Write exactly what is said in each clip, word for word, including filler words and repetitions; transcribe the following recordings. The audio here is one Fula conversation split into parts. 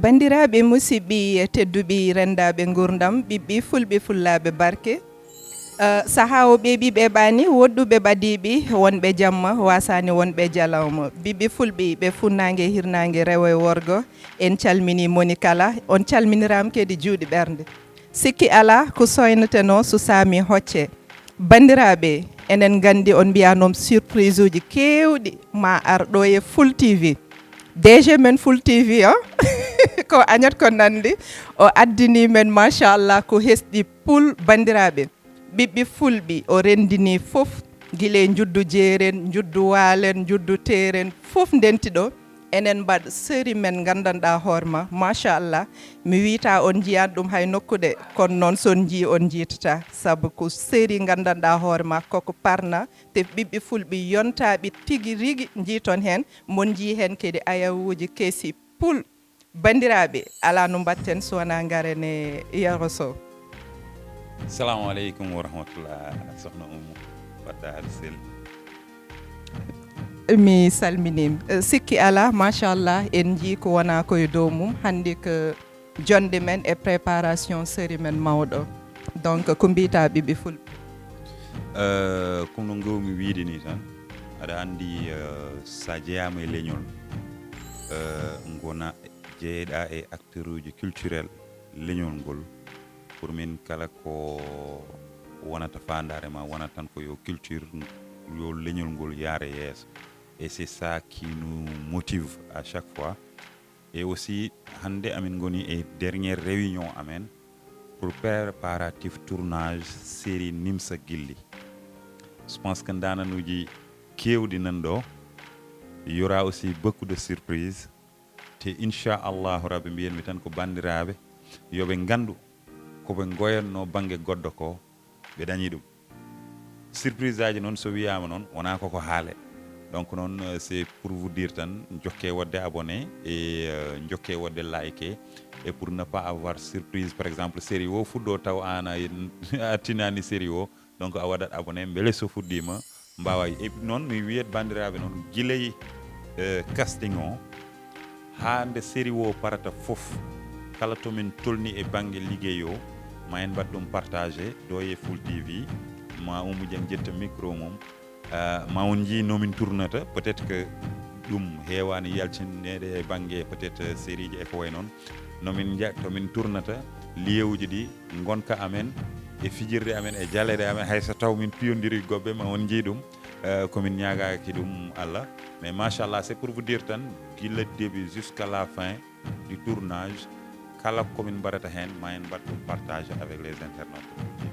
Banndiraaɓe musidɓe tedduɓe, renndaaɓe nguurndam, ɓiɓɓe fulɓe, fullaaɓe barke. Eh, sahaa o ɓeeɓi ɓeeɓaani, woɗɗuɓe ɓadiiɓe, wonɓe jamma, waasaani wonɓe jalawma. Ɓiɓɓe fulɓe, ɓe funnaange, hirnaange, rewo e worgo, en calminii moni kala, on calminiraama kadi juuɗe ɓernde. Sikki alaa ko soynatenoo so saami hocce. Banndiraaɓe, enen nganndi on mbiyaa noon surprise uji keewɗi ma ar ɗo e Full T V. D G men Full T V o, ko añat ko nanndi, o addini men machallah ko hesɗi pul banndiraaɓe. Ɓiɓɓe fulɓe o renndini fof, gila e njuddu jeeren, njuddu waalen, njuddu teeren, fof ndenti ɗo. Enen mbaɗ série men nganndanɗaa hoore ma, machallah. Mi wiyta on njiyan ɗum hay nokkude, kono noon so on njii on njiitata. Sabu ko série nganndanɗaa hoore ma, koko parna, te ɓiɓɓe fulɓe yontaaɓe tigi rigi njiiton heen, mon njii heen kadi ayawuuji keesi pul. Banndiraaɓe, alaa no mbaɗten so wonaa ngaren e Yero Sow. Salamu aleykum wa rahmatullah, sohna Umu, mbaɗɗa aɗa selli. Mi salminiima. Eh, sikki alaa, machallah, en njii ko wonaa ko e dow mum. Hannde ko jonnde men e préparation série men mawɗo. Donc, ko mbiyta ɓiɓɓe fulɓe? Eh, comme no ngawmi wiide ni tan, aɗa anndi, eh, so a jeyaama e leñol, eh, ngona jeyeɗa e acteur uji culturel leñol ngol. Pour min, kala ko wonata faandaare ma wonata tan ko yo culture, yo leñol ngol yaare yeeso. Et c'est ça qui nous motive à chaque fois. Et aussi, hannde amin ngoni e dernière réunion amen pour préparatif tournage série Nimsa Gilli. Je pense que ndaananuuji keewɗi nan ɗo. Il y aura aussi beaucoup de surprises. Te inchallahu rabbi, mbiyanmi tan ko banndiraaɓe yo ɓe nganndu ko ɓe ngoyanno bannge goɗɗo ko, ɓe dañi ɗum. Surprise aji noon, so wiyaama noon, wonaa koko haale. Donc noon, euh, c'est pour vous dire tan, jokke waɗde abonné et, euh, jokke waɗde like, et pour ne pas avoir surprise, par exemple, série o fuɗɗo taw aan a, a tinaani série o, donc a waɗat abonné, mbele so fuɗɗiima mbaawa. Et noon mi wiyat banndiraaɓe noon, gila e, euh, casting o haa nde série o parata fof, kala to min tolni e bannge liggey o, ma en mbaɗ ɗum partagé ɗo e Full T V, ma Oumou Dieng ƴetta micro mum. Euh, ma on njii no min tournata, peut-être que ɗum heewaani yaltineede e bannge peut-être série ji e ko wayi noon. No min nja-, to min tournata, lieuji ɗi, ngonka amen e fijirde amen e jaleeɗe amen, hay so taw min piyondiri gobbe, ma on njii ɗum. Euh, ko min ñaagaaki ɗum Allah. Mais machallah, c'est pour vous dire tan, gila début jusqu'à la fin du tournage, kala ko min mbaɗata heen, ma en mbaɗ ɗum partagé avec les internautes.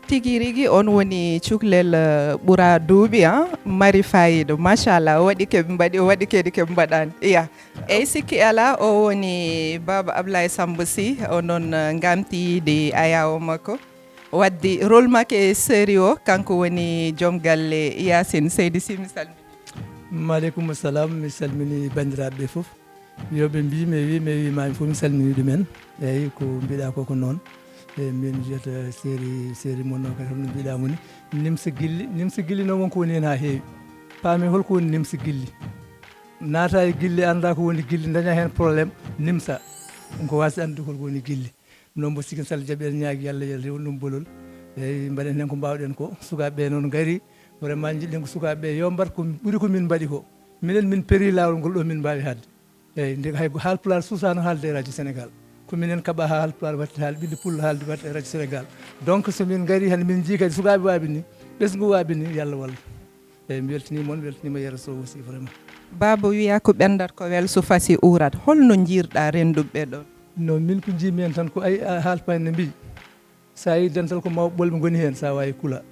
Tigi rigi, on woni cuklel, eh, ɓura duuɓi, ah, mari fayida. Machallah, o waɗi ke ɓe mbaɗi, o waɗi kadi ke ɓe mbaɗani. Iya. Eyyi, sikki alaa, o woni Baaba Ablaye Sambo Sy, o noon, eh, ngamti yiide ayaawo makko. Waddi rôle makko e série o, kanko woni joom galle Yacine. Seydi Sy, mi salmini. Maaleykum salam, mi salmini banndiraaɓe ɓe fof. Yo ɓe mbi mi wi, mi wi, mami fof mi salmini ɗumen. Eyyi, ko mbiɗa ko ko noon. E min mbiyata série, série mon o kadi, hono mbiɗa moni. Nimsa Gilli, Nimsa Gilli noon wonko woni heen haa heewi. Paami holko woni Nimsa Gilli. Naata e Gilli, annda ko woni Gilli, daña heen problème, Nimsa. Ɗum ko waasde anndude holko woni Gilli. Noon mbo sikin sall jaɓi, eɗen ñaagi Yalla yo rewnu ɗum bolol. Eyyi, mbaɗen heen ko mbaawɗen ko. Sukaaɓe ɓe noon ngari, vraiment njiɗɗen ko sukaaɓe ɓe yo mbaɗ ko ɓuri ko min mbaɗi ko. Minen min peeri laawol ngol ɗo min mbaawi haalde. Eyyi, nde hay haalpulaar suusaano haalde e radio Sénégal. Ko minen kaɓa haa haalpulaar waɗti haal, ɓiɗɗo pullo haalde waɗti e radio Sénégal. Donc so min ngari hannde min njii kadi sukaaɓe waaɓi ni, ɓesngu waaɓi ni, Yalla wallu. Eyyi, mi weltanii mon, weltaniima Yero Sow aussi vraiment. Baaba wiya ko ɓendat ko wel so fasi uurat. Holno njiirɗa rennduɓe ɓe ɗoon? No min ko njiimi heen tan ko ay, a, haalpulaar ne mbiyi, so a yii dental ko mawɓe ɓolɓe ngoni heen, so a waawi kula.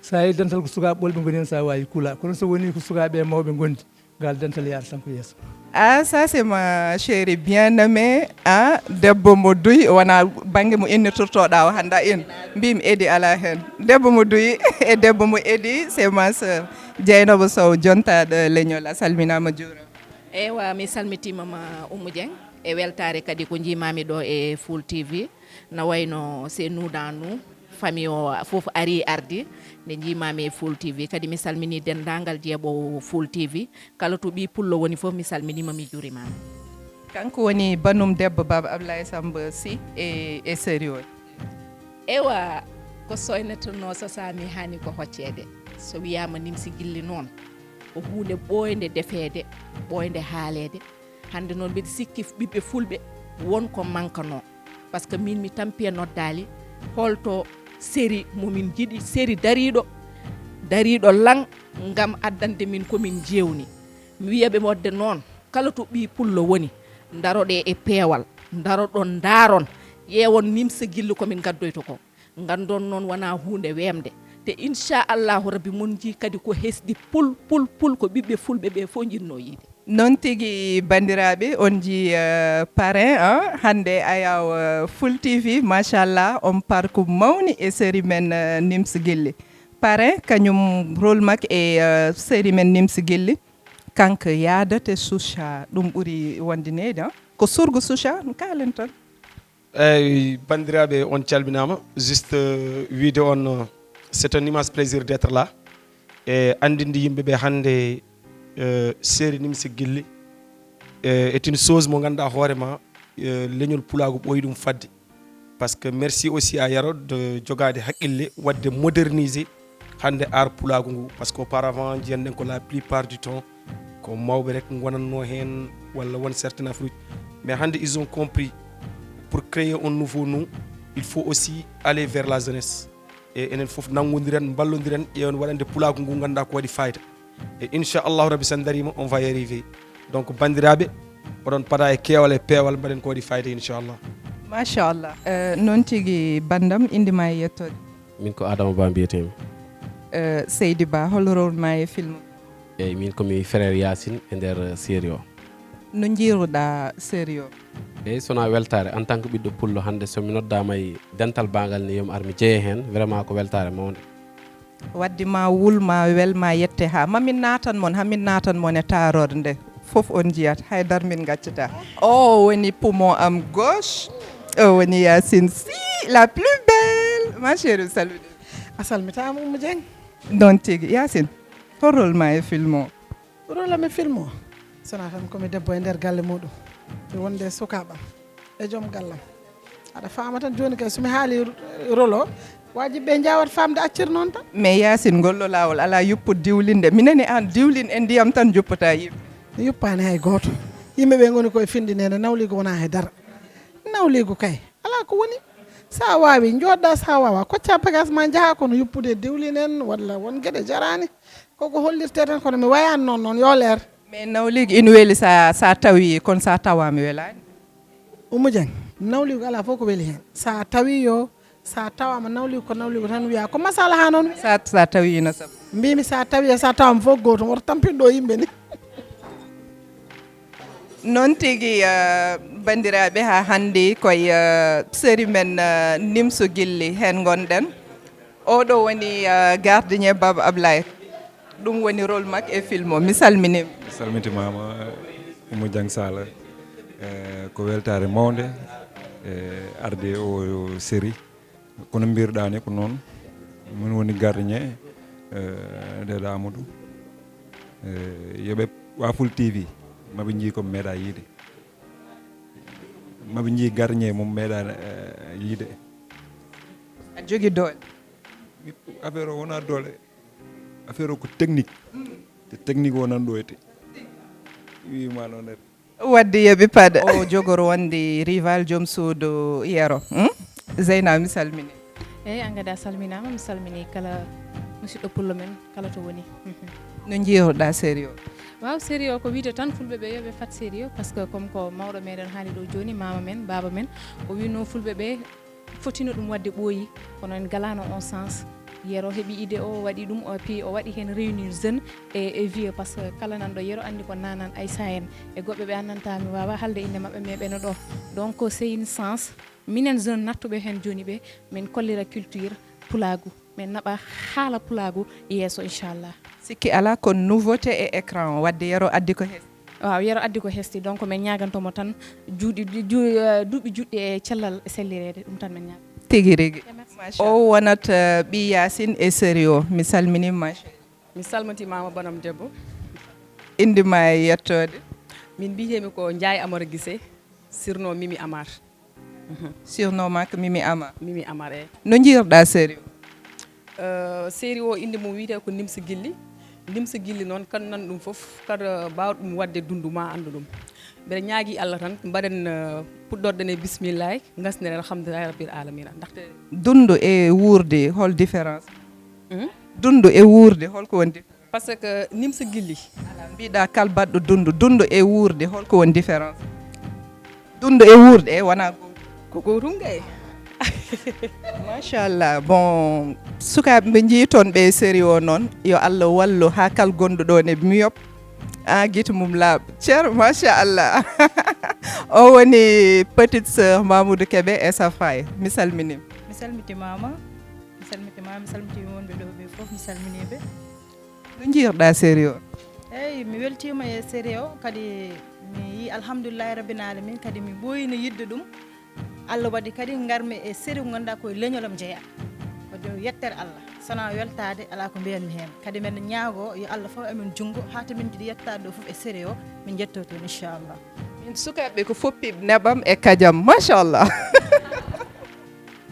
So a yii dental ko sukaaɓe ɓolɓe ngoni heen, so a waawi kula. Kono so wonii ko sukaaɓe e mawɓe ngondi, ngal dental yaata tan ko yeeso. Ah, ça c'est ma chérie bien-aimée, ah, debbo mo duy, wona bannge mo innirtortoɗa o hannde in. Mbimi Edi alaa heen. Debbo mo duy e debbo mo Edi, c'est ma sœur. Dieynaba Sow, jontaɗo leñol, a salminaama, juuraama. Eywa, mi salmitiima ma Oumou Dieng, e weltaare kadi ko njiimaami ɗo e Full T V, na wayno c'est nous dans nous, famille o fof ari ardi, nde njiimaami e Full T V. Kadi mi salmini denndaangal jeeɓoowo Full T V, kala to ɓii pullo woni fof mi salminiima, mi juurimaama. Kanko woni banum debbo Baba Ablaye Samba Sy e, e série o. Ewa, ko soynatnoo so saami hani ko hocceede. So wiyaama nimsi gilli noon, ko huunde ɓooynde defeede, ɓooynde haaleede. Hannde noon mbiɗa sikki ɓiɓɓe fulɓe won ko mankanoo. Parce que min mi tampi e noddaali holto série mo min njiɗi, série dariiɗo, dariiɗo lan ngam addande min ko min jeewni. Mi wiya ɓe wonde noon, kala to ɓii pullo woni, ndaroɗee e peewal, ndaroɗon, ndaaron, ƴeewon nimsa gilli ko min ngaddoyta ko. Nganndon noon wonaa huunde weemde. Te inchallahu rabbi mon njii kadi ko hesɗi pul, pul, pul ko ɓiɓɓe fulɓe ɓe fof njinnoo yiide. Noon tigi banndiraaɓe, on njii eh, parrain ah, hannde Ayaw eh, Full T V, machallah, on parku mawni e série men eh, Nims Gilli. Parrain, kañum rôle mak e eh, série men Nims Gilli, kanko yaadate Soucha, ɗum ɓuri wonde neydi ah. Ko surgu Soucha, kaalen tan. Eyyi, banndiraaɓe, on calminaama. Juste euh, wiide on euh, c'est un immense plaisir d'être là e anndinde yimɓe ɓe hannde euh, série Nimsi Gilli euh, est une chose mo ngannduɗaa hoore ma euh, leñol pulaagu ɓooyi ɗum fadde. Parce que merci aussi à Yero de jogaade haqqille waɗde moderniser hannde art pulaagu ngu, parce que auparavant njiyanɗen ko la plupart du temps ko mawɓe rek ngonatnoo heen walla won certaines affruuji. Mais hannde ils ont compris, pour créer un nouveau nom, il faut aussi aller vers la jeunesse. E enen fof nanngondiren, mballodireen, ƴeewen waɗande pulaagu ngu ngannduɗaa ko waɗi fayida. E inchallahu rabbi, so en dariima, on va y arriver. Donc banndiraaɓe, oɗon paada e keewal e peewal, mbaɗen ko waɗi fayida inchallah. Machallah. Eh, noon tigi banndam, innde ma e yettoode? Min ko Adama Ba mbiyetee-mi. Eh, Seydi Ba, hol rôle ma e film? Eeyi, min ko mi frère Yacine e nder série o. No njiiruɗaa série o? Eeyi, so wonaa weltaare, en tant que ɓiɗɗo pullo, hannde so mi noddaama e dental baagal nii yo mi ar mi jeyee heen, vraiment ko weltaare mawnde. Wadde ma wul, ma wel, ma yette haa ma min naatan mon, haa min naatan mon e taarorde nde fof on njiyat, haydara min ngaccata. O woni poumon am gauche, o woni Yacine Sy, la plus belle. Ma chérie, salut. A salmitaama Oumou Dieng. Noon tigi. Yacine, hol rôle ma e film o? Rôle am e film o, so wonaa tan ko mi debbo e nder galle muuɗum, e wonde e sukaaɓam e joom gallam. Aɗa faama tan, jooni kay so mi haalii rôle o, wajibi ɓe njaawat faamde accir noon tan. Mais Yacine, ngollo laawol alaa yuppude diwlinde. Minen e aan, diwlin e ndiyam tan njuppata yimɓe. Mi yuppaani hay gooto. Yimɓe ɓe ngoni ko e finɗineede, nawliigu wonaa hay dara. Nawliigu kay alaa ko woni. So a waawii njooɗdaa, so a waawaa koccaa bagaas maa njahaa, kono yuppude e diwlin en walla won geɗe jaraani. Koko hollirtee tan kono mi wayaani noon noon yoo leer. Mais nawliigu ina weli so a so a tawii, kono so a tawaama welaani. Oumou Dieng, nawliigu alaa fof ko weli heen. So a tawii yoo, so a tawaama nawliigu ko nawliigu tan wiyaa ko masala haa noon. So a so a tawii ina sabu. Mbiimi so a tawii e so a tawaama fof ko gootum, woto tampin ɗo yimɓe ni. Noon tigi banndiraaɓe, haa hanndi koye série men Nimso Gilli heen ngon-ɗen. Oɗo woni gardien Baba Ablaye, ɗum woni rôle makko e film o. Mi salminiima. Mi salmitimaama Oumou Dieng Sala. Ko weltaare mawnde arde e oo série. Kono mbirɗaa ni ko noon, min woni gardien Deda Amadou. Yoɓe Waful T V maɓe njii ko meeɗa yiide, maɓe njii gardien mo meeɗa yiide. A jogi doole. Affaire o wona doole, affaire o ko technique. Te technique o nan ɗo ete. Wiima noon ete. Wadde yoɓi paɗ o jogor wonde rival joom suudu Yero. Hmm? Zeyna, mi salmini. Eyi, an kadi a salminaama, mi salmini kala musidɗo pullo men kala to woni. Mhm. No njiiruɗa série o? Waaw, série o ko wiide tan fulɓe ɓe yo ɓe fat série o, parce que comme ko mawɗo meɗen haali ɗo jooni, maama men, baaba men, o wiino fulɓe ɓe fotino ɗum waɗde ɓooyi, kono en galaano on sens. Yero heɓi idée o, waɗi ɗum, o puis o waɗi heen réunir jeune e e vieux, parce que kala nanɗo Yero anndi ko nanan Aissa en e goɗɓe ɓe anndantaa, mi waawaa haalde innde maɓɓe, mais ɓe no ɗo. Donc c'est une chance, minen jeune nattuɓe heen jooni ɓe, min kollira culture pulaagu, min naɓa haala pulaagu yeeso inchallah. Sikki alaa, ko nouveauté e écran o, wadde Yero addi ko hesɗi. Waaw, Yero addi ko hesɗi, donc min ñaaganto mo tan juuɗi, ju- eh, duuɓi juɗɗi e cellal e sellireede, ɗum tan min ñaaganto. Tigi rigi. Machallah. O wonat eh, ɓii Yacine e série o. Mi salminiima ma chérie. Mi salmitimaama banam debbo. Innde ma e yettoode? Min mbiyetee-mi ko Ndiaye Amar Guissé, surnom Mimi Amar. Surnom maa ko Mimi Amar. Mimi Amar, eey. No njiiruɗaa série o? Euh, série o innde mum wiyetee ko Nimsi Gilli. Nimsi Gilli noon, kala nanɗo ɗum fof, kala baawɗo ɗum waɗde dunndu ma anndu ɗum. Mbeɗa ñaagii Allah tan, mbaɗen, euh, puɗɗorɗen e bismillaahi, ngasnen e alhamdulillaahi rabbil aalamiina. Ndaxte Dunndu e wuurde, hol différence? Mhm. Dunndu e wuurde, hol ko woni différence? Parce que Nimsi Gilli, Mbiɗa kal baɗɗo dunndu, dunndu e wuurde, hol ko woni différence? Dunndu e wuurde, e wonaa gootum. Ko gootum kay. Machallah. Bon, sukaaɓe ɓe njii toon ɓe série o noon, yo Allah wallu haa kala gonɗo ɗoon e miyop. A gite mum laaɓ. Ceer, machallah. O woni petite sœur Mamoudou Kébé et sa faille. Mi salmini. Mi salmitimaama. Mi salmitimaama, mi salmitii wonɓe ɗo ɓe fof, mi salminiiɓe. No njiiruɗaa série o? Eyi, mi weltiima e série o, kadi mi yii alhamdulillahi rabbil alamin, kadi mi ɓooyino yiɗde ɗum. Allah waɗi kadi ngarmi e série ko ngannduɗaa ko e leñol am jeyaa. Waɗde o yettere Allah, sonaa weltaade alaa ko mbiyatmi heen. Kadi mbeɗa ñaagoo yo Allah faw amen junngo haa to min njiɗi yettaade ɗo fof e série o, min njetto toon inchallah. Min sukaaɓe ko foppiiɓe neɓam e kajam, machallah.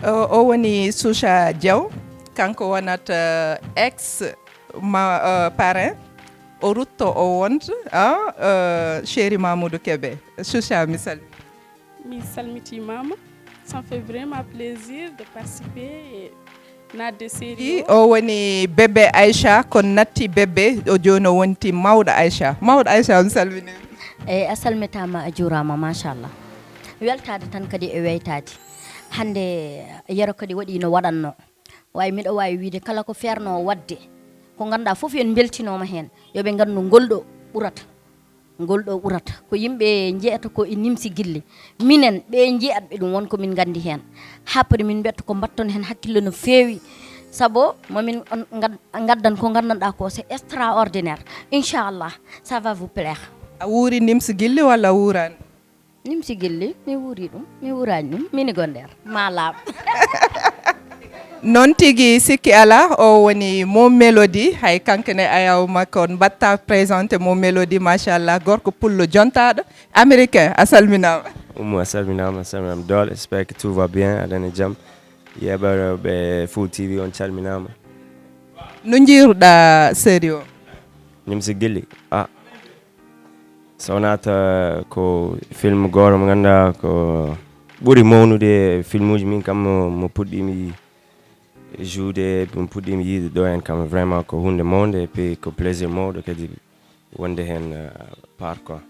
O o woni Soucha Diaw, kanko wonata ex ma, euh, parrain. O rutto o wonta, ah, euh, chéri Mamoudou Kébé. Soucha, mi salmini. Mi salmitimaama. Ça me fait vraiment plaisir de participer e naatde série Ɗi o. O woni bébé Aïcha, kono natti bébé, o jooni o wonti mawɗo Aïcha. Mawɗo Aïcha, mi salmini. Eyi, a salmitaama, a juuraama, machallah. Weltaade tan kadi e weytaade. Hannde Yero kadi waɗi no waɗatnoo. Waawi miɗo waawi wiyde kala ko feernoo waɗde, ko ngannduɗaa fof en mbeltinooma heen, yo ɓe nganndu ngol ɗo ɓurata. Ngol ɗo ɓurata. Ko yimɓe njiyata ko e Nimsi Gilli. Minen ɓe njiyatɓe ɗum won ko min nganndi heen. Haa pari min mbiyata ko mbaɗton heen hakkille no feewi. Sabu mamin on ngad-, ngaddan ko nganndanɗaa ko c'est extraordinaire. Inchallah, ça va vous plaire. A wuuri Nimsi Gilli walla a wuuraani? Nimsi Gilli, mi wuuri ɗum, mi wuuraani ɗum, mini gonɗer. Ma laaɓ. Noon tigi, sikki alaa, o woni Mo Mélodie. Hay kanko ne, ayaw makko on mbaɗta présenté Mo Mélodie, machallah, gorko pullo jontaaɗo, américain. A salminaama. Oumou, a salminaama, a salminaama doole. J'espère que tout va bien, aɗa e jam. Yeeɓooɓe Full T V, on calminaama. No njiiruɗaa série o? Nimsi Gilli, ah, so wonaa ko film gooto mo ngannduɗaa ko ɓuri mawnude e filmuuji min kam mo, mo puɗɗiimi joude, mo puɗɗiimi yiide ɗo heen kam, vraiment ko huunde mawnde, et puis ko plaisir mawɗo kadi wonde heen, euh, part quoi.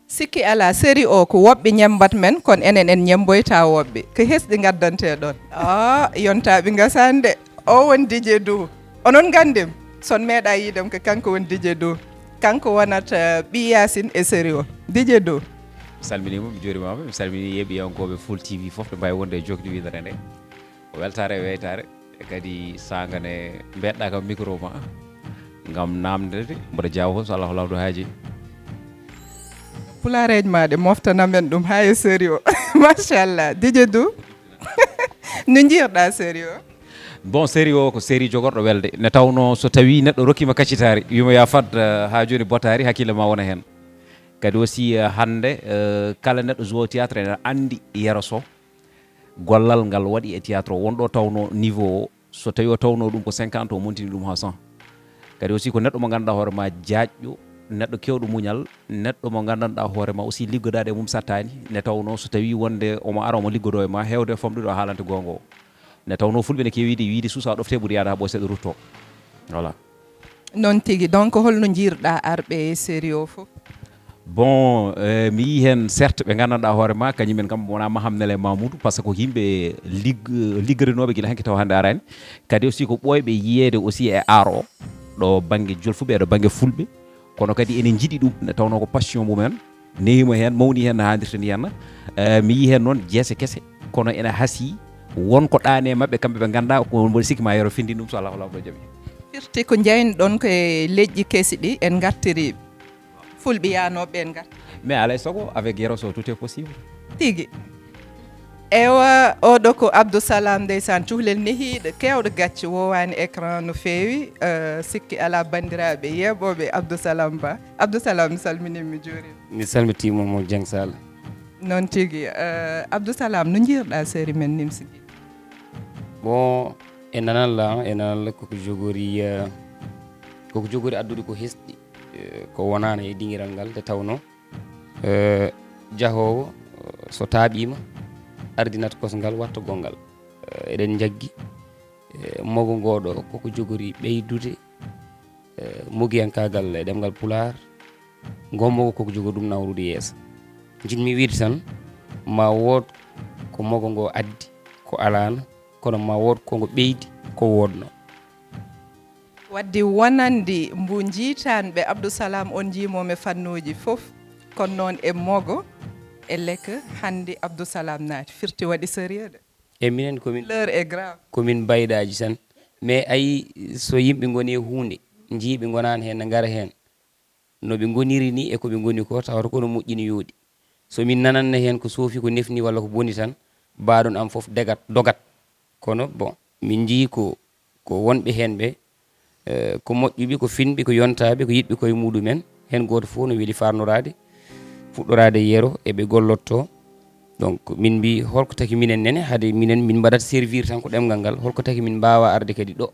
Sikki alaa, série o ko woɓɓe ñemmbat men, kono enen en ñemmboyta woɓɓe. Ko hesɗi ngaddantee ɗoon. Ah, yontaaɓe ngasaani de. O woni D J Dou. Onon nganndi mi, so on meeɗa yiide mi, ko kanko woni D J Dou. Kanko wonata, euh, ɓii Yaasin e série o. D J Dou. Mi salminiima, mi juurimaama, mi salmini yeeɓiyankooɓe Full T V fof, ɓe mbaawi wonde e jookdi winnere nde. Ko weltaare e weytaare, e kadi saanga ne mbeɗɗa kam micro ma ngam naamnde, mboɗo jaawa fof so Allahu Laamɗo haaji. Pulaareeji ma ɗe moftana men ɗum haa e série o. Machallah. D J Dou, no njiiruɗaa série o? Bon, série o ko série jogorɗo welde. Nde tawnoo so tawii neɗɗo rokkiima kaccitaari, wiima yaa fad, eh, haa jooni botaari, hakkille ma wona heen. Kadi aussi, eh, hannde, eh, kala neɗɗo joueur théâtre ene anndi Yero Sow. Gollal ngal waɗi e théâtre o, won ɗo tawnoo niveau o, so tawii o tawnoo ɗum ko cinquante, o montini ɗum haa cent. Kadi aussi ko neɗɗo mo ngannduɗaa hoore ma jaajɗo, neɗɗo keewɗo muñal, neɗɗo mo nganndanɗaa hoore ma aussi liggodaade e mum sattaani, nde tawnoo so tawii wonde omo ara omo liggodoo e ma, heewde e famɗude o haalante goonga o. Nde tawnoo fulɓe ne keewi wiide, wiide suusaa ɗofte ɓuri yaade haa ɓooy seeɗa ruttoo. Voilà. Noon tigi. Donc, holno njiiruɗaa arɓe e série o fof? Bon, eh, mi yii heen certes ɓe nganndanɗaa hoore ma, kañum en kam wonaa Maham Nele Mamoudou, par ce que ko yimɓe lig-, liggorinooɓe gila hanki tawa hannde araani. Kadi aussi ko ɓooyɓe yiyeede aussi e art o, ɗo bannge jolfuɓe, e ɗo bannge fulɓe. Kono kadi ene njiɗi ɗum, nde tawnoo ko passion mumen, nehiima heen, mawni heen no haanirta ni heen. Eh, mi yii heen noon jeese kese, kono ene hasii, won ko ɗaani e maɓɓe, kamɓe ɓe nganndaa ko mboɗo sikki ma Yero findin ɗum so Allahu Laamɗo jaɓi. Firti ko njaynoɗon ko e leƴƴi kesi ɗi en ngartiriiɓe. Fulɓe yaanooɓe en ngartiriiɓe. Mais alaa e sago, avec Yero Sow, tout est possible. Tigi. Ewa, oɗo ko Abdou Salam, ndeysaan, cuhlel nehiiɗo, keewɗo gacce, woowaani écran no feewi. Eh, sikki alaa, banndiraaɓe yeeɓooɓe Abdou Salam Ba. Abdou Salam, mi salminiima, mi juuriima. Mi salmitiima mo Dieng Sall. Noon tigi. Eh, Abdou Salam, no njiirɗaa série men Nimsi Gilli? Bon, e nanal la, e nanal koko jogori, eh, koko jogori addude ko hesɗi, eh, ko wonaano e dingiral ngal, nde tawnoo, eh, jahoowo, eh, so taaɓiima, ardinat kosngal, watta gonngal. Eh, eɗen njaggi, eh, mogo ngoo ɗo koko jogori ɓeydude, eh, mogiyankaagal e ɗemngal Pulaar, ngoo mogo koko jogori ɗum nawrude yeeso. Njiɗmi wiide tan, ma wood ko mogo ngoo addi ko alaano, kono ma wood ko ngo ɓeydi ko woodnoo. Wadde wonande mbo njiitanɓe Abdou Salam on njiimoomi e fannuuji fof, kono noon e mogo, e leke, hannde Abdou Salam naati, firti waɗi sérieux de. E minen komin, l'heure est grave, komin baydaaji tan. Mais ayi, so yimɓe ngoni e huunde, njiiɓe ngonaani heen, ne ngara heen. No ɓe ngoniri ni e ko ɓe ngoni ko, tawata ko no moƴƴi, no yooɗi. So min nananno heen ko soofi, ko nefni walla ko boni tan, baaɗon am fof degat, dogat. Kono bon, min njii ko, ko wonɓe heen ɓe, eh, ko moƴƴuɓe, ko finɓe, ko yontaaɓe, ko yiɗɓe koye muɗumen. Heen gooto fof no weli farnoraade, fuɗɗoraade yeero e ɓe gollotto. Donc, min mbi, holko taki minen nene, hade minen min mbaɗat servir tan ko ɗemngal ngal, holko taki min mbaawa arde kadi ɗo,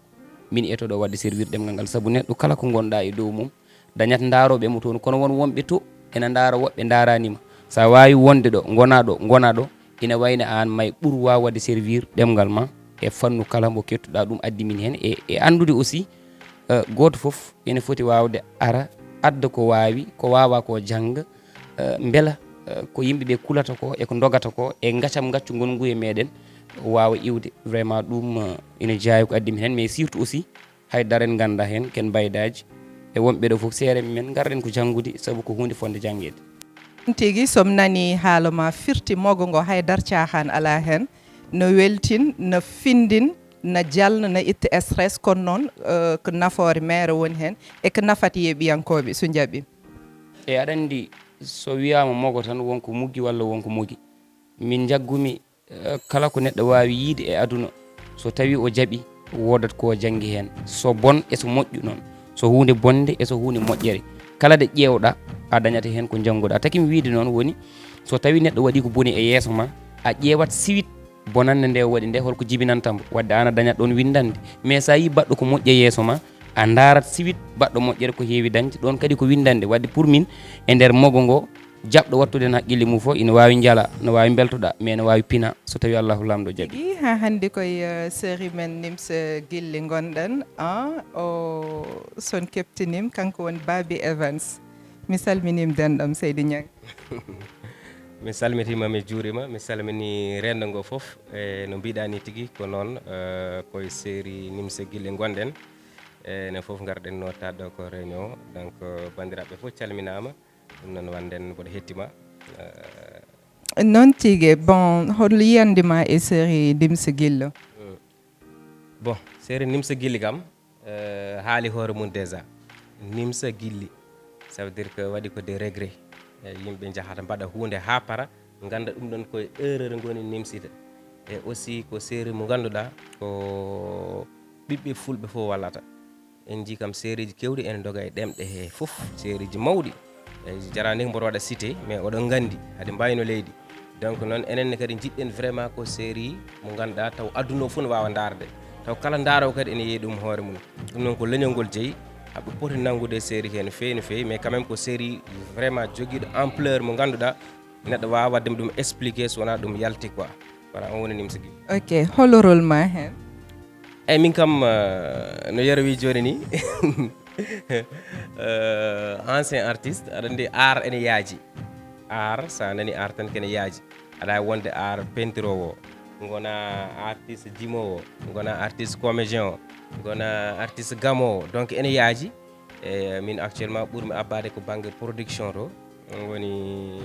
min eto ɗo waɗde servir ɗemngal ngal, sabu neɗɗo kala ko ngonɗa e dow mum, dañat ndaarooɓe mo toon, kono won wonɓe to ena ndaara woɓɓe ndaaraani ma. So a waawi wonde ɗo, ngona ɗo, ngona ɗo, ina wayno aan may ɓur waaw waɗde servir ɗemngal ma e fannu kala mbo kettuɗa ɗum addi min heen, e, e anndude aussi, eh, gooto fof ene foti waawde ara adda ko waawi, ko waawa ko jannga, eh, mbela, eh, ko yimɓe ɓe kulata ko e ko ndogata ko e ngacam ngaccu ngonngu e meɗen waawa iwde. Vraiment ɗum, eh, ina jeyaa ko addi min heen, mais surtout aussi hay dara en nganndaa heen, ken mbaydaaji. E wonɓe ɗo fof, seere men, ngarɗen ko janngude, sabu ko huunde fotnde janngeede. Tigi, so mi nanii haala ma firti mogo ngo, hay dara caahaan alaa heen. No weltin, no findin, no jalna, no itta stress, kono noon, eh, ko nafoore meere woni heen, e ko nafata yeeɓiyankooɓe so njaɓi. E aɗa anndi, so wiyaama mogo tan, wonko muggi walla wonko mogi. Min njaggumi, eh, kala ko neɗɗo waawi yiyde e aduna, so tawii o jaɓi, woodat ko o janngi heen. So bon e so moƴƴu noon, so huunde bonde e so huunde moƴƴere, kala nde ƴeewɗa, a dañata heen ko njannguɗa. Taki mi wiyde noon woni, so tawii neɗɗo waɗii ko boni e yeeso ma, a ƴeewat siwit bonannde nde o waɗi nde, holko jibinanta mbo. Wadde aan a dañat ɗoon winndannde. Mais so a yii baɗɗo ko moƴƴi e yeeso ma, a ndaarat siwit baɗɗo moƴƴere ko heewi dañde. Ɗoon kadi ko winndannde. Wadde pour min, e nder mogo ngo, jaɓɗo wattude heen haqqille mum fof, ina waawi njala, no waawi mbeltoɗaa, mais ene waawi pina, so tawii Allahu Laamɗo jaɓi. Tigi, haa hannde koye, eh, série men Nimsa Gilli ngonɗen, ah, o son keptinim, kanko woni Baby Evans. Mi salminiima denɗam, Seydi Ñang. Mi salmitiima, mi juuriima, mi salmini renndo ngo fof. E no mbiɗa ni tigi ko noon, eh, koye série Nimsa Gilli ngonɗen. E enen fof ngarɗen nootaade ɗo ko réunion. Donc, eh, banndiraaɓe fof calminaama. Ɗum noon, wonde mboɗo hettima. Eh, noon tigi, bon, hol yiyannde ma e série Nimsa Gilli? Mm. Bon, série Nimsa Gilli kam, eh, haali hoore mum déjà. Nimsa Gilli, ça veut dire que waɗi ko des regrets. Eh, yimɓe njahata mbaɗa huunde haa para, ngannda ɗum ɗoon koye erreur ngoni nimsita. E aussi ko série mo ngannduɗaa ko ɓiɓɓe fulɓe fof wallata. En njii kam sérieji keewɗi ene ndoga e ɗemɗe he fof, sérieji mawɗi. E jaraani ko mboɗo waɗa cité, mais oɗon nganndi, haɗi mbayno leydi. Donc noon, enen ne kadi njiɗɗen vraiment ko série mo ngannduɗaa taw aduna o fof ne waawa ndaarde. Taw kala ndaaroowo kadi ene yeeyi ɗum hoore mum. Ɗum noon ko leñol ngol jeyi, haɓe poti nanngude série he no feewi, no feewi, mais quand même ko série vraiment jogiiɗo ampleur mo ngannduɗaa neɗɗo waawa waɗde ɗum expliqué so wonaa ɗum yalti quoi. Voilà, on woni Nimsa Gilli. Ok, hol rôle ma heen? Eyi, min kam, eh, no Yero wi jooni ni, eh, ancien artiste, aɗa anndi art ene yaaji. Art, so a nani art tan kene yaaji. Aɗa waawi wonde art peinture o, ngona artiste jimoowo, ngona artiste comédien o, ngona artiste gamowo. Donc ene yaaji. E min actuellement ɓurmi abbaade ko bannge production to, woni,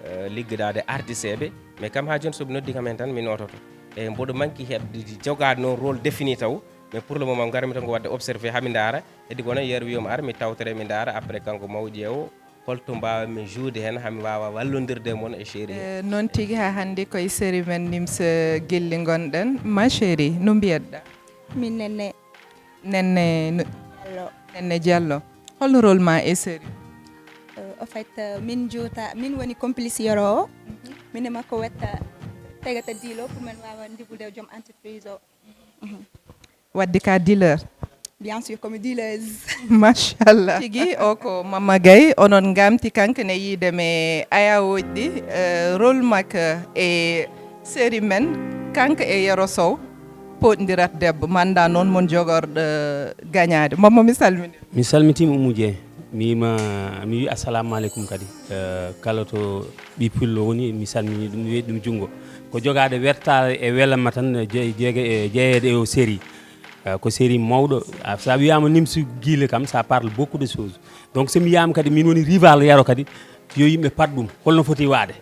eh, liggodaade artisteeɓe. Mais kam haa jooni so ɓe noddi kam heen tan mi noototo. E mboɗo manki heɓde jogaade noon rôle défini taw. Mais pour le moment ngarmi tan ko waɗde observé haa mi ndaara. Heddi ko noon Yero wiyoo mi ara mi tawtore mi ndaara. Après kanko mawƴi o holto mbaawmi juude heen, haa mi waawa wallondirde e mon e chéri hee. Eh, noon tigi, haa hannde koye série men Nimsa Gilli ngonɗen. Ma chérie, no mbiyatɗaa? Min Nenne. Nenne no- Diallo. Nenne Diallo. Holno rôle ma e série? Euh, en fait, euh, min juuta, min woni complice Yero o. Min e makko wetta tegata dilo pour min waawa ndibude joom entreprise o. Wadde ka dealer? Bien sûr, comme dealeuse. Machallah. Tigi, o ko Mama Gaye, onon ngamti kanko ne yiide me ayawooji ɗi, eh, rôle makko e série men, kanko e Yero Sow, poɗndirat debbo, manda noon mon jogorɗo gañaade. Mama, mi salmini. Mi salmitima Oumou Dieng, mi ma, mi wi assalamu aleykum kadi. Eh, kala to ɓi pullo woni, mi salmini ɗum, mi weɗi ɗum junngo. Ko jogaade wertaare e welamma tan, je-, jeege-, e jeyeede e o série. Eh, ko série mawɗo. Ah, sa wiyama Nimsa Gilli kam, ça parle beaucoup de choses. Donc so mi wiyama kadi min woni rival Yero kadi, yo yimɓe pat ɗum, holno foti waade.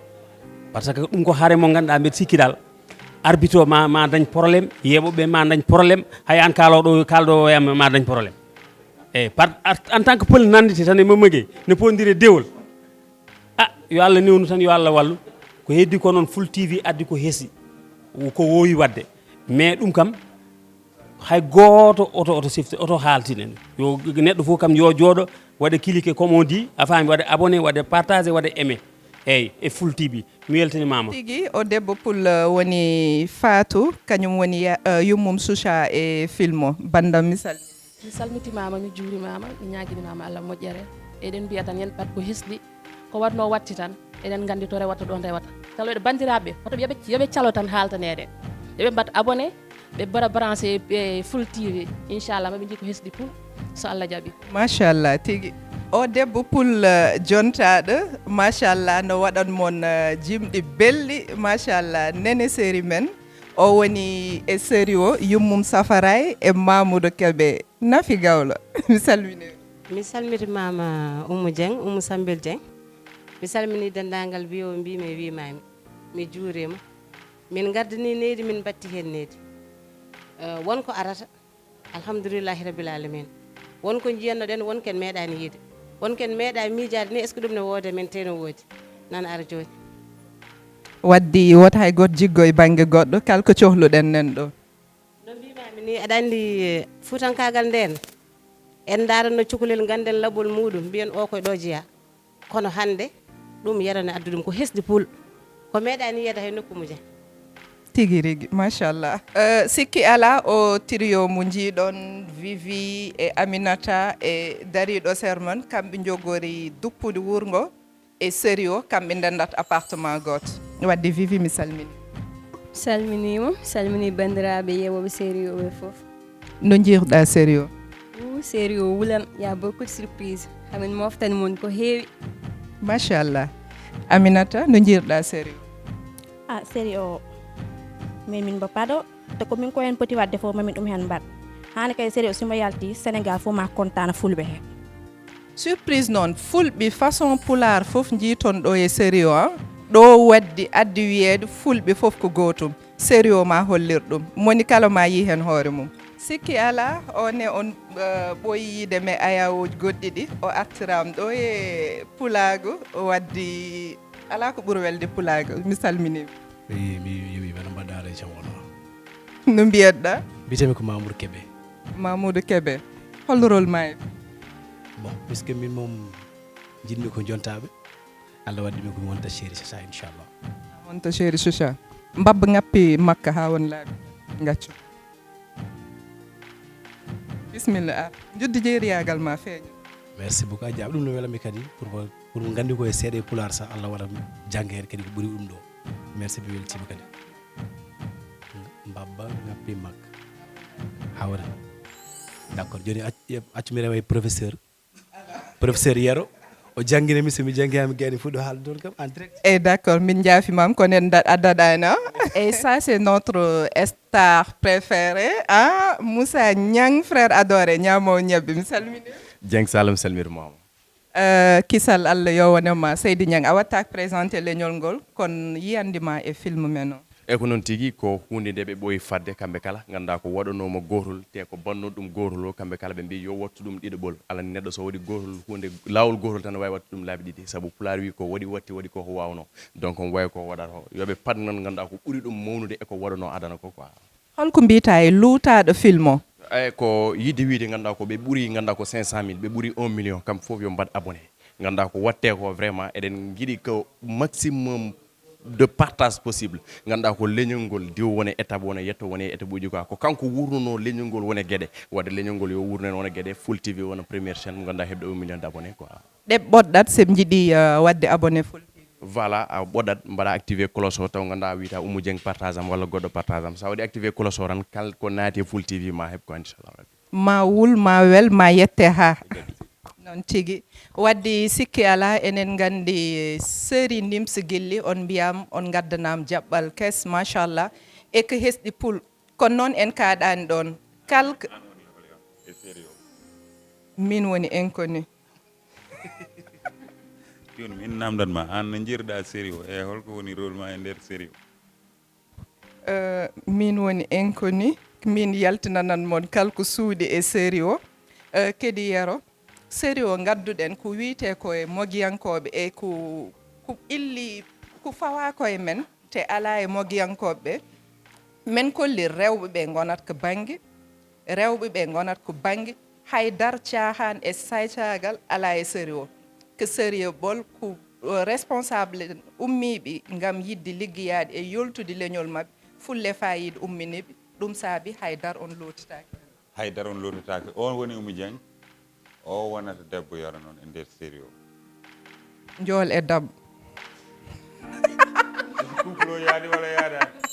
Par ce que ɗum ko hare mo ganduɗa, mbeɗa sikki dal, arbitre o ma, ma dañ problème, yeɓoɓe ma dañ problème, hay an kaloɗo, kalɗo o yam ma dañ problème. Eyyi, par, ar-, en tant que pël nandite tan e Mama Gueye, ne pondire dewol. Ah, yo Allah newnu tan, yo Allah wallu. Ko heddi ko noon, Full T V addi ko hesi, ko wowi wadde. Mais ɗum kam, hay gooto oto, oto sifte, oto haaltinen. Yo neɗɗo fof kam yo jooɗo, waɗa cliquer, comme on dit, a faami, waɗa abonné, waɗa partager, waɗa aimer. Eyyi, e Full T V. Mi weltanimaama. Tigi, o debbo pul, eh, woni Fatou, kañum woni ya-, eh, yummum Soucha e film o. Bandam, mi salmini. Mi salmitimaama, mi juurimaama, mi ñaaginimaama Allah moƴƴere. Eɗen mbiya tan, yen pat ko hesɗi, ko waɗno watti tan, eɗen nganndi to rewata, ɗon rewata. Kala ɓe banndiraaɓe, hoto ɓe yoɓe, yoɓe calo tan haaltaneede. Yoɓe mbaɗ abonné, ɓe mbaɗa branché e Full T V. Inchallah, ma ɓe njii ko hesɗi pul, so Allah jaɓi. Machallah, tigi. O debbo pul, eh, jontaaɗo, machallah, no waɗan mon, eh, jimɗi belɗi, machallah, Nene série men. O woni e série o, yummum Safaray e Mamoudou Kébé. Nafi Gawlo, mi salmini. Mi salmitimaama Oumou Dieng, Oumou Sambel Dieng. Mi salmini denndaangal mbiyo mbimi e wimami. Mi juurima. Min ngardini neydi, min mbatti heen neydi. Eh, won ko arata. Alhamdulillahi Rabbil Alamin. Won ko njiyannoɗen, won ken meeɗaani yiide. Won ken meeɗa miijaade ni, est-ce que ɗum ne woodi, men teno woodi. Nan ara jooni. Waddi wota hay gooto jiggo e bannge goɗɗo, kala ko cohluɗen nen ɗo. No mbimami ni, aɗa anndi, eh, fuutankaagal nden, en ndaranno cukalel, ngannden laɓol muɗum, mbiyen o koye ɗo jeya. Kono hannde, ɗum Yero ne addi ɗum, ko hesɗi pul. Ko meeɗaani yiyede hay nokku mum. Tigi rigi, machallah. Eh, sikki ala, o trio mo njiiɗon, Vivi e Aminata e dariiɗo Sermon, kamɓe njogori duppude wurngo e série o, kamɓe ndendat appartement gooto. Wadde Vivi, mi salmini. Salminima, salmini banndiraaɓe yeewooɓe série o ɓe fof. No njiiruɗa série o? Ou, série o wulan, y a beaucoup de surprise. Hamin moftani mon ko heewi. Machallah. Aminata, no njiiruɗa série o? Ah, série o, min, min mbo paɗo, te ko min ko hen poti wadde fof, mamin ɗum hen mbaɗ. Hande kay série o simo yalti, Sénégal fof ma kontana fulɓe he. Surprise noon, fulɓe façon pulaar fof njiiton ɗo e série o, ah. Ɗo waddi addi wiyeede fulɓe fof ko gootum. Série o ma hollir ɗum. Moni kala ma yii heen hoore mum. Sikki alaa, o ne on, eh, ɓooyi yiide me ayawooji goɗɗi ɗi. O artiraam ɗo e pulaagu, o waddi alaa ko ɓuri welde pulaagu. Mi salminiima. Mi, mi, mi, mi, no mbaɗɗa, Aray, jam wonma? No mbiyatɗa? Mbiyetemi ko Mamoudou Kébé. Mamoudou Kébé. Holno rôle ma e? Bon, puisque min moom njiɗmi ko jontaaɓe, Allah waddi mi ko mi wonta chéri Chacha, inchallah. Wonta chéri Chacha. Mbabba ŋappi makka haa won laabi. Ngaccu. Bisimilla, a juddi jeeriyaagal ma feeña. Merci beaucoup. A jaɓ ɗum no welami kadi pour, pour nganndi ko e seeɗa e pulaar sa Allah waɗa jannga heen kadi ko ɓuri ɗum ɗo. Merci, mi weltiima kadi. Mbabba ŋappi makka. Hawre. D'accord. Jooni ac-, accu mi rewa e professeur. Professeur Yero, o janngina mi, so mi janngi haa mi gayni fuɗɗo haalde toon kam en direct. Eh, d'accord, min njaafimaama, kono en da-, a daɗaani, ah. Et ça, c'est notre star préféré, ah, Moussa Niang, frère adoré, ñaamo ñebbe. Mi salmini. Dieng Sall, mi salmitimaama. Euh, kisal Allah yo wone ma, Seydi Niang. A wattaaka présenté leñol ngol, kono yiyande ma e film men o. E ko noon tigi, ko huunde nde ɓe ɓooyi fadde kamɓe kala, nganndaa ko waɗanooma gootol, te ko bannoo ɗum gootol o, kamɓe kala ɓe mbiyi yo wattu ɗum ɗiɗaɓol. Alaa ni neɗɗo so waɗi gootol, huunde laawol gootol tan waawi wattu ɗum laabi ɗiɗi, sabu Pulaar wi ko waɗi watti, waɗi ko ko waawnoo. Donc on wayi ko waɗata o. Yo ɓe pad noon, nganndaa ko ɓuri ɗum mawnude e ko waɗanoo adana ko quoi. Holko mbiytaa e luutaaɗo film o? Eyi, ko yiɗde wiyde, nganndaa ko ɓe ɓuri, nganndaa ko cinq cent mille, ɓe ɓuri un million, kam fof yo mbaɗ abonné. Nganndaa ko waɗtee ko vraiment, eɗen njiɗi ko maximum de partage possible. Nganndaa ko leñol ngol diw wone étape, wone yetto, wone étape uji quoi. Ko kanko wurnunoo leñol ngol wone geɗe. Wadde leñol ngol yo wurnen wone geɗe, Full T V wona première chaîne mo nganndaa heɓde un million d'abonnés quoi. Ɗe ɓoɗɗat, so ɓe njiɗi, uh, waɗde abonné Full T V. Voilà, a ɓoɗat, mbaɗa activé cloche o, taw nganndaa wiyta Oumou Dieng partage am walla goɗɗo partage am. So a waɗi activé cloche o tan, kal ko naati e Full T V ma heɓ ko, inchallah rabbi. Ma wul, ma wel, ma yette haa. Noon tigi. Wadde sikki alaa, enen nganndi série Nimsi Gilli, on mbiyam, on ngaddanam jaɓɓal kes, machallah. E ko hesɗi pul. Kono noon en kaaɗaani ɗoon. Kal-, min woni inconnu. Jooni min namndat ma, aan no njiiruɗaa série o, e holko woni rôle ma e nder série o? Eh, min woni inconnu, min yaltinanan mon kala ko suuɗi e série o. Eh, kadi Yero, série o ngadduɗen ko wiyetee ko e mogiyankooɓe e ko, ko ɓilli, ko fawaa ko e men, te alaa e mogiyankooɓe ɓe. Men kollir rewɓe ɓe ngonat ko bannge, rewɓe ɓe ngonat ko bannge, hay dar caahaan e saycaagal alaa e série o. Ko sérieux bol, ko, eh, responsable ummiiɓe ngam yiɗde liggeyaade e yoltude leñol maɓɓe, fulla e faayiida umminiiɓe, ɗum saabi hay dar on lootitaaki. Hay dar on lootitaaki. On woni Oumou Dieng, o wonata debbo Yero noon e nder série o. Njool e dab. Est-ce que couple o yaadi walla yaadaani?